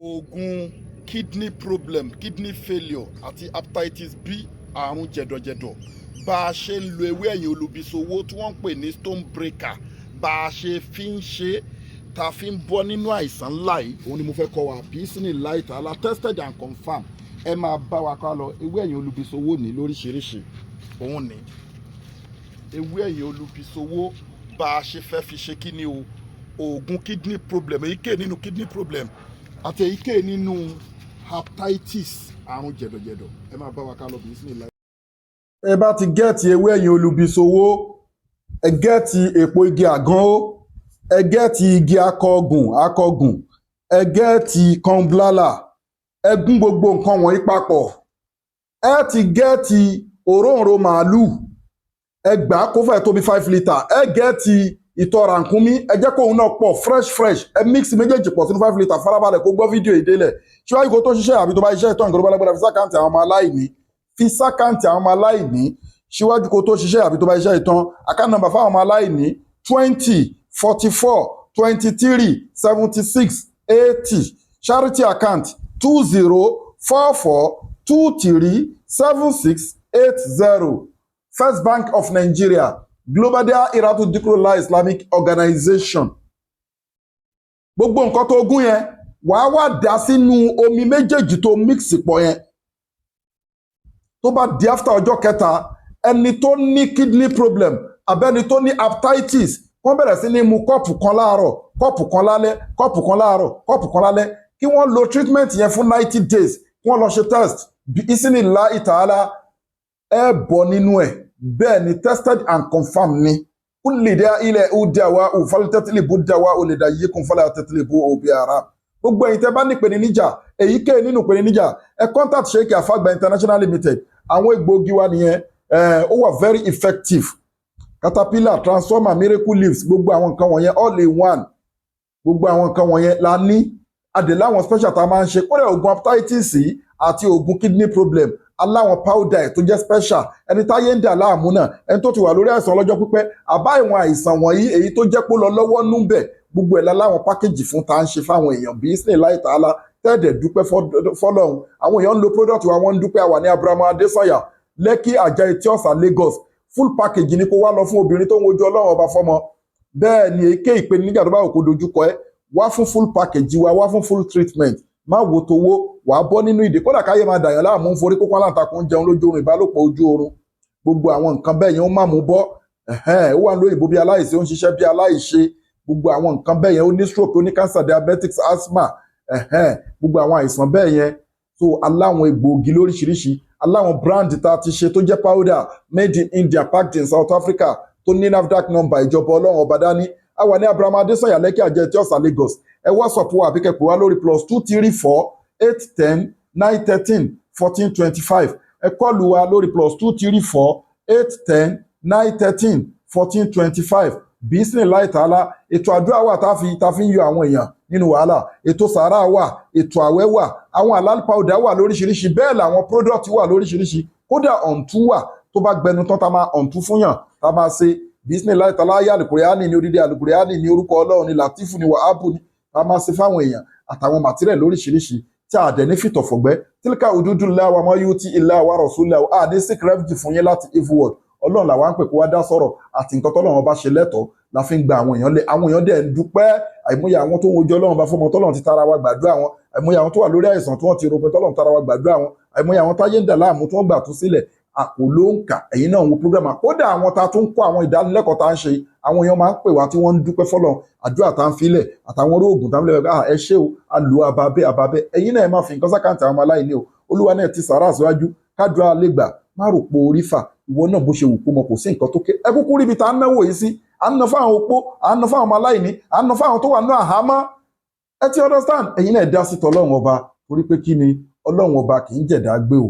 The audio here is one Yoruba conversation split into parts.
Oògùn kidney problem, kidney failure àti hepatitis B, àrùn jẹ̀dọ̀jẹ̀dọ̀, bá a ṣe ń lo ewé ẹ̀yìn olùbísowó tí wọ́n ń pè ní stone breaker, bá a ṣe fi ń ṣe tá a fi ń bọ́ nínú àìsàn ńlá yìí, òun ni mo fẹ́ kọ́ wa. Bi-idhnillahi ta'ala, tested and confirmed. Ẹ máa bá wa ká lọ. Ewé ẹ̀yìn olùbísowó ní lóríṣiríṣi, òun ní ewé ẹ̀yìn olùbísowó. Bá a ṣe fẹ́ fi ṣe kí ni o, oògùn kidney problem, èyíkéyìí nínú kidney problem àti èyíkéyìí nínú hepatitis, àrùn jẹ̀dọ̀jẹ̀dọ̀. Ẹ máa bá wa ká lọ bi-idhnillahi. Ẹ bá ti get ewé ẹ̀yìn olùbísowó, ẹ get èpo igi àgán ó, ẹ get igi akọgùn akọgùn, ẹ get kọ́ńblálà, ẹ gún gbogbo nǹkan wọ̀nyí papọ̀. Ẹ ti get òróǹro màálù, ẹ gbà kó fẹ́ tó bí 5 litre. Ẹ get ìtọ̀ rànkúnmí, ẹ jẹ́ kóun náà pọ̀ fresh fresh. Ẹ mix méjèèjì pọ̀ sínú 5 litre. Farabalẹ̀ kó gbọ́ fídíò ìdélẹ̀ síwájú kó tó ṣiṣẹ́ àbí tó bá ṣiṣẹ́ ìtọ́ nǹkan tó bá lágbára, fi sí account àwọn ọmọ aláìní, fi sí account àwọn ọmọ aláìní síwájú kó tó ṣiṣẹ́ àbí tó bá ṣiṣẹ́ ìtàn. Account number fáwọn ọmọ aláìní: 2044237680. Charity account: 2044237680. First Bank of Nigeria, Global Dahiratu Dhikrlahi Islamic Organization. Gbogbo nǹkan tó gún yẹn, wàá wá dà sínú omi méjèèjì tó mix pọ̀ yẹn. Tó bá di after ọjọ́ kẹta, ẹni tó ní kidney problem àbẹ́ni tó ní hepatitis, wọ́n bẹ̀rẹ̀ sí ní mu cup kan láàárọ̀, cup kan lálẹ́, cup kan láàárọ̀, cup kan lálẹ́, kí wọ́n lo treatment yẹn fún 90 days, kí wọ́n lọ ṣe test. Bi-idhnillahi ta'ala, ẹ bọ̀ nínú ẹ̀. Bẹ́ẹ̀ ni, tested and confirmed ni. Kulli da'in dawa'u faltatlibu dawa'u lidayyikum fala tatlibu bi haram. Gbogbo ẹ̀yin tẹ́ bá ní ìpèníjà, èyíkéyìí nínú ìpèníjà, ẹ contact Sheikh Afagba International Limited. Àwọn egbòogi wa nìyẹn. Ó wà very effective: caterpillar, transformer, miracle leaves, gbogbo àwọn nǹkan wọ̀nyẹn, all in one. Gbogbo àwọn nǹkan wọ̀nyẹn la ní adè láwọn special tá a máa ń ṣe. Kódà oògùn hepatitis yìí àti oògùn kidney problem, aláwọn powder ẹ̀ tó jẹ́ special. Ẹni táyé ń dà láàmú náà, ẹni tó ti wà lórí àìsàn ọlọ́jọ́ pípẹ́, àbá ìwọ̀n àìsàn wọ̀nyí, èyí tó jẹ́ pé ó lọ lọ́wọ́ núbẹ̀, gbogbo ẹ̀ láwọn package fún tá à ń ṣe fáwọn èèyàn. Bi-idhnillahi ta'ala, tẹ́ẹ̀dẹ̀ dúpẹ́ fọlọ́run. Àwọn èèyàn ń lo product wa, wọ́n ń dúpẹ́. Àwà ní Abrahamu Adesanya, Lekki, Ajah, Etí Ọ̀sà, Lagos. Full package ni kó wá lọ fún obìnrin tó ń wojú Ọlọ́run Ọba fọ́mọ. Bẹ́ẹ̀ ni, èké ìpèníjà tó bá wò kó dojúkọ ẹ, wá fún full package wa, wá fún full treatment. Má wo towó, wàá bọ́ nínú ìdè. Kódà káyé máa dàyàn láàmú, ń forí kókó, aláǹtakùn, jẹun lójú oorun, ìbálòpọ̀ ojú oorun, gbogbo àwọn nǹkan bẹ́ẹ̀ yẹn, ó má mú bọ́. Ó wà lóyìnbó bí aláìṣe, ó ń ṣiṣẹ́ bí aláìṣe, gbogbo àwọn nǹkan bẹ́ẹ̀ yẹn. Ó ní stroke, ó ní cancer, diabetics, asthma, gbogbo àwọn àìsàn bẹ́ẹ̀ yẹn. So aláwọn egbòogi lóríṣiríṣi, aláwọn brand tá a ti ṣe tó jẹ́ powder made in India, packed in South Africa, tó ní NAFDAC number ìjọba Ọlọ́run Ọba dání. A wà ní Abraham Adesanya, Lekki, Ajah, Etí Ọ̀sà, Lagos. Ẹ WhatsApp wa àbí kẹ́ pè wá lórí +2348109131425. Ẹ call wa lórí +2348109131425. Bi-idhnillahi ta'ala, ètò àdúrà wà tá a fi ń yọ àwọn èèyàn nínú wàhálà. Ètò sàárà wà, ètò àwẹ̀ wà, àwọn halal powder wà lóríṣiríṣi, bẹ́ẹ̀ làwọn product wà lóríṣiríṣi. Kódà ọ̀ǹtú wà tó bá gbẹnu tán, tá máa ọ̀ǹtú fúnyàn, tá máa ṣe. Bi-idhnillahi ta'ala, ayé àlùkùránì ní, odidi àlùkùránì ní, orúkọ Ọlọ́run ní, Latifu ní, Wàhábù ní, tá máa ṣe fáwọn èèyàn, àtàwọn material lóríṣiríṣi tí a dẹ̀ ní fìtọ̀fọ̀gbẹ́. Tilka hududullahi wa man yuti illaha wa rasulahu. A ní seek refuge fún yín láti evil world. Ọlọ́run làwa ń pè kó wá dá sọ̀rọ̀, àti nǹkan tọ́lọ́run bá ṣe lẹ́tọ̀ọ́ la fi ń gba àwọn èèyàn lé. Àwọn èèyàn dẹ̀ ń dúpẹ́. Àìmọye àwọn tó ń wojú Ọlọ́run bá fọmọ tọ́lọ́run ti tara wa gbàdúrà wọn. Àìmọye àwọn tó wà lórí àìsàn tí wọ́n ti rò pé tọ́lọ́run tara wa gbàdúrà wọn. Àìmọye àwọn táyé ń dà láàmú tí wọ́n gbà tú sílẹ̀, àpò ló ń kà. Ẹ̀yin náà ń wo program. Kódà àwọn ta tún kọ́, àwọn ìdánilẹ́kọ̀ọ́ tá ń ṣe, àwọn èèyàn máa ń pè wá tí wọ́n ń dúpẹ́ fọ́lọ́run. Àdúrà tá ń filẹ̀ àtàwọn orí oògùn tá ń filẹ̀, ah, ẹ ṣé o, alò ababẹ́ ababẹ́. Ẹ̀yin náà, ẹ máa fi nǹkan sí account àwọn ọmọ aláìní o. Olúwa náà ti sàrà síwájú, kádùá lè gbà. Má rò pé orí fà ìwọ náà, bó ṣe wù kó mọ, kò sí nǹkan tó ké. Ẹ kúkú ríbi tá a náwó yìí sí. À ń ná fáwọn opó, à ń ná fáwọn ọmọ aláìní, à ń ná fáwọn tó wà ní àhámọ́. Ẹ ti understand? Ẹ̀yin náà dá sí tọlọ́run Ọba, torí pé kí ni? Ọlọ́run Ọba kì í jẹ̀dá gbé o.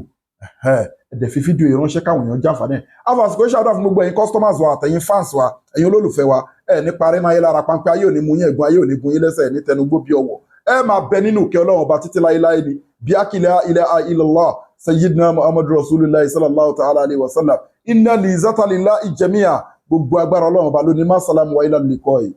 Ẹ dẹ̀ fi fídíò yìí ránṣẹ́ káwọn èèyàn jàǹfààní ẹ̀. Àfàsìkò ṣàdúrà fún gbogbo ẹ̀yin customers wa àtẹ̀yin fans wa, ẹ̀yin olólùfẹ́ wa. Ẹ̀ ní parí máyé lára, páńpẹ́ ayé ò ní mú yín, ẹ̀gbọ́n ayé ò ní gun yín lẹ́sẹ̀, ní tẹnugbó bí ọwọ́. Ẹ máa bẹ nínú ìkẹ́ Ọlọ́run Ọba títí láéláé ni. Bihaqqi la ilaha illallah sayyidina Muhammadu rasulillah sallallahu ta'ala alayhi wa sallam. Inna li zata lillahi jami'a. Gbogbo agbára, Ọlọ́run Ọba lónìí. Má sálámù wa ilal liqai.